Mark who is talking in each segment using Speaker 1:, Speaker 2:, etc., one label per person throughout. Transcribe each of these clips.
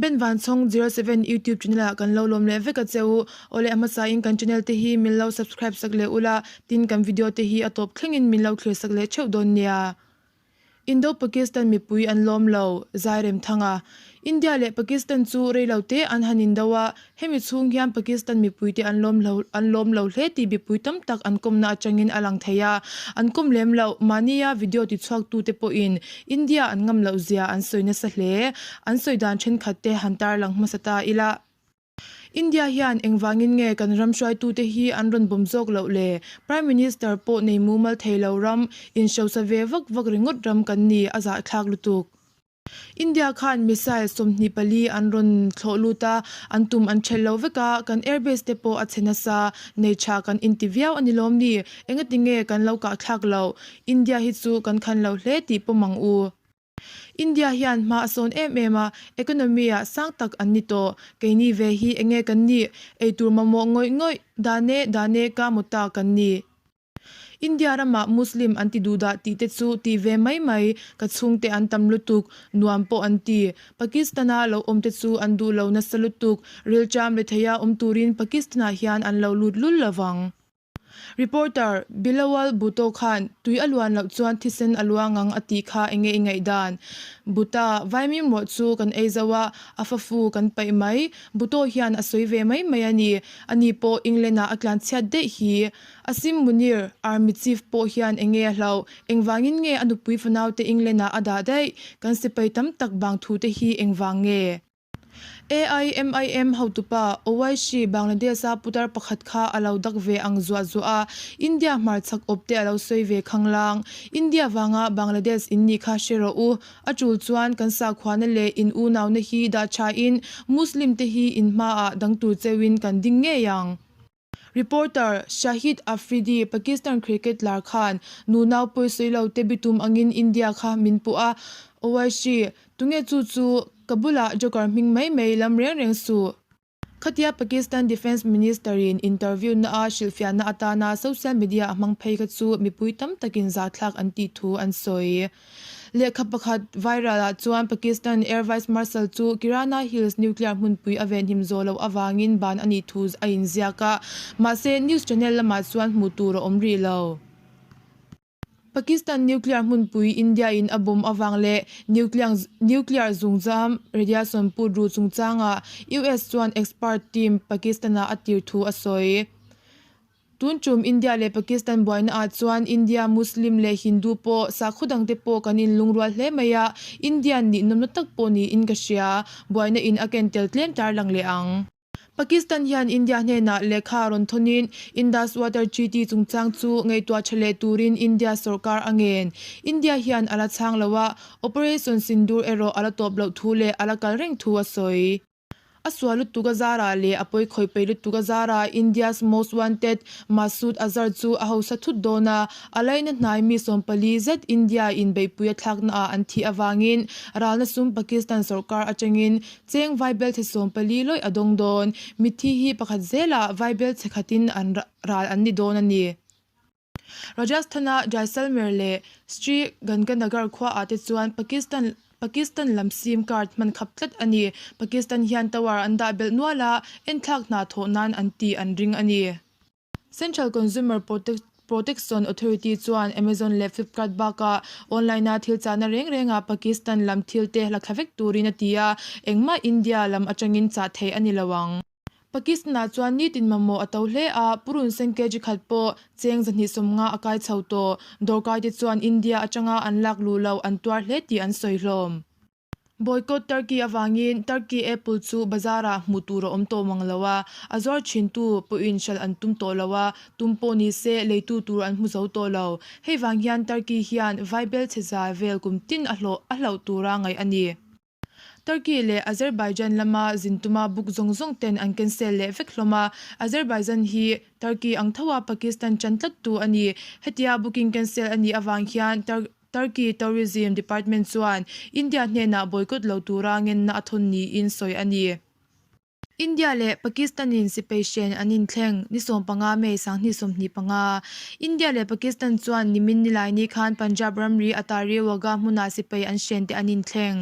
Speaker 1: Ben Vanchhawng 07 YouTube channel ah kan lo lawm leh vek a che u. Awle a hmasa in kan channel te hi min lo subscribe sak leh ula, tin kan video te hi a tawp thleng in min lo thlir sak leh theuh dawn nia. Indo-Pakistan mipui an lawm lo, Zairemthanga. India leh Pakistan chu rei lo te an han indo a, hemi chhung hian Pakistan mipuite an lawm lo an lawm lo hle tih mipui tam tak an kawmna atangin a lang thei a, an kawm lem loh mahnia video tichhuaktute pawhin India an ngam loh zia an sawi nasa hle. An sawi dan thenkhat te han tarlang hmasa ta ila. India hian engvangin nge kan ram hruaitute hi an rawn bawm zawk loh le? Prime Minister pawh nei mumal thei lo ram, inhrosa ve vak vak ringawt ram kan ni, a zahthlak lutuk. India khan missile 24 an rawn thlawh lut a, an tum an ṭhelh lo vek a, kan airbase te pawh a chhe nasa, nei ṭha kan inti viau a ni lawm ni? Engati nge kan lo kahthlak loh? India hi chu kan khan lo hle tih pawm ang u. India hian hma a sawn em em a, economy ah sang tak an ni tawh. Keini ve hi enge kan nih? Eitur mamawh ngawih ngawih, dane dane ka mawta kan ni. India ramah Muslim an ti duhdah tih te chu ti ve mai mai, ka chhungte an tam lutuk, nuam pawh an ti. Pakistan-a lo awm te chu an duh lo nasa lutuk, rilṭam retheia awm turin Pakistan-ah hian an lo lut lul lovang. Reporter, Bilawal Bhutto khan tui a luan loh chuan thisen a luang ang a tih kha enge i ngaihdan? Bhuta, Vaimim rawh chu kan ei zo a, a fafu kan paih mai. Bhutto hian a sawi ve mai mai a ni. Ani pawh England-ah a tlanchhiat daih hi. Asim Munir, Army Chief pawh hian enge a hlauh? Engvangin nge a nupui fanaute England-ah a dah daih? Kan sipai tam tak bang thute hi engvang nge? AIMIM hotupa Owaisi Bangladesh-a putar pakhat kha a lo dak ve ang zuah zuah a, India hmarchhak awp te a lo sawi ve khanglang. India vanga Bangladesh in nih kha hre rawh u. A tul chuan kan sakhuana leh in unauna hi dah thain Muslim te hi in hmaah dang tur cheuhin kan ding ngei ang. Reporter, Shahid Afridi, Pakistan cricket lar khan nunau pawisawi lo te bitum angin India kha min puh a, Owaisi, tunge chu chu ka bulah joker hming mai mai lam reng reng suh. Khatia Pakistan Defence Minister in interview na a hrilhfiahna atana social media a hmang phei kha chu mipui tam takin zahthlak an tih thu an sawi. Lehkha pakhat viral ah chuan Pakistan Air Vice Marshal chu Kirana Hills nuclear hmunpui a venhim zawh loh avangin ban a nih thu a inziak a, mahse news channel lamah chuan hmuh tur a awm rih lo. Pakistan nuclear hmunpui India in a bomb avang leh nuclear zungzam radiation put ru chungchangah US chuan expert team Pakistan-ah a tir thu a sawi. Tun tum India leh Pakistan buaina ah chuan India Muslim leh Hindu pawh sakhaw dang te pawh kan in lungrual hle mai a, Indian nih nawmna tak pawh niin ka hria. Buaina in a ken tel tlem tarlang leh ang. Pakistan hian India hnenah lehkha rawn thawnin Indus Water Treaty chungchang chu ngaihtuah tha leh turin India sorkar a ngen. India hian a la chhang lo a, Operation Sindoor erawh a la tawp loh thu leh a la kal reng thu a sawi. A sual lutuk a zarah leh a pawi khawih peih lutuk a zarah India's Most Wanted Masood Azhar chu a hausa thut dawn a, a laina hnai mi 40 zet India in beihpui a thlakna ah an thih avangin ralna sum Pakistan sorkar atangin cheng vaibelchhe 40 lawih a dawng dawn. Mitthi hi pakhat zelah vaibelchhe khatin an ral an ni dawn a ni. Rajasthan-a Jaisalmer leh Sri Ganganagar khuaah te chuan Pakistan Pakistan lam sim card hman khap tlat a ni. Pakistan hian tower an dah belh nual a, enthlak hna thawh nan an tih an ring a ni. Central Consumer Protection Authority chuan Amazon leh Flipkart bakah online-a thil chahna reng rengah Pakistan lam thil te la thla vek turin a ti a, engmah India lam atangin chah theih a ni lo ang. Pakistan-ah chuan nitin mamawh a to hle a, purun sen kg khat pawh cheng 250 a kai chho tawh. Dawrkaite chuan India atanga an lak luh loh an tuar hle tih an sawi hlawm. Boycott Turkey avangin Turkey apple chu bazar-ah hmuh tur a awm tawh mang lo a, a zuar thintu pawhin hralh an tum tawh lo a, tum pawh ni se leitu tur an hmu zo tawh lo. Hei vang hian Turkey hian vaibel chhe za vel kum tin a hlawh a hlauh tura ngaih a ni. Turkey leh Azerbaijan lama zin tuma book zawng zawng ten an cancel leh vek hlawm a, Azerbaijan hi Turkey ang tho a Pakistan tan tlattu a ni. Hetia booking cancel a nih avang hian Turkey Tourism Department chuan India hnenah boycott lo tura ngenna a thawn niin sawi a ni. India leh Pakistan-in sipai hren an inthleng ni 15 May 2025. India leh Pakistan chuan nimin nilaini khan Punjab ramri Atari Wagah hmunah sipai an hren te an inthleng.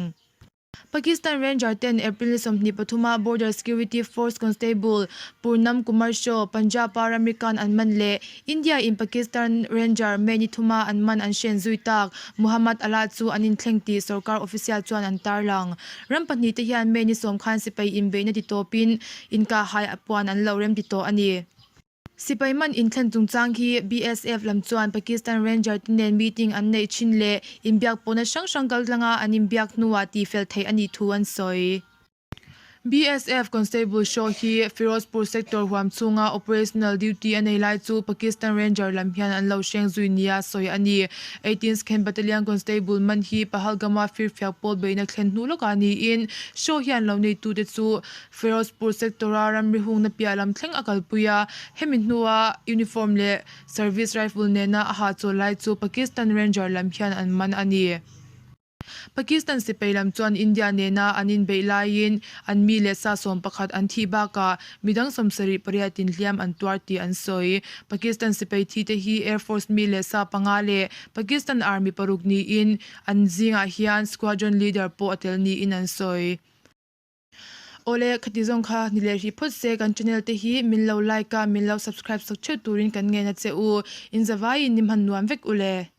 Speaker 1: Pakistan Ranger ten April ni 23 a Border Security Force Constable Purnam Kumar Shaw, Punjab-a ramri kan an man leh India in Pakistan Ranger May ni thuma an man an hren zui tak Muhammad Allah chu an inthleng tih sorkar official chuan an tarlang. Ram pahnihte hian May ni sawm khan sipai inbeihna ti tawpin inkahhai puan an lo rem ti tawh a ni. Sipai man inthlen chungchang hi BSF lam chuan Pakistan Ranger te nen meeting an neih thin leh inbiak pawhna hrang hrang kaltlanga an inbiak hnuah tihfel theih a nih thu an sawi. BSF Constable Shaw hi Firozpur Sector huam chhunga operational duty a nei lai chu Pakistan Ranger lam hian an lo hreng zui nia sawi a ni. Eighteenth Khen Battalion Constable man hi Pahalgam-a firfiak pawl beihna thlen hnu lawkah niin Shaw hian lo neitute chu Ferozpur sector-a ramri hungna piah lam thleng a kalpui a, hemi hnua uniform leh service rifle nena a hahchawl lai chu Pakistan Ranger lam hian an man a ni. Pakistan sipai lam chuan India nena an inbeih laiin an mi leh sa 11 an thih bakah midang 78 in hliam an tuar tih an sawi. Pakistan sipai thite hi Air Force mi leh sa panga leh Pakistan Army paruk niin an zingah hian squadron leader pawh a tel niin an sawi. Awle, khati zawng kha ni leh hrih phawt se kan channel te hi min lo like a, min lo subscribe sak theuh turin kan ngen a che u. In zavaiin ni hman nuam vek u le.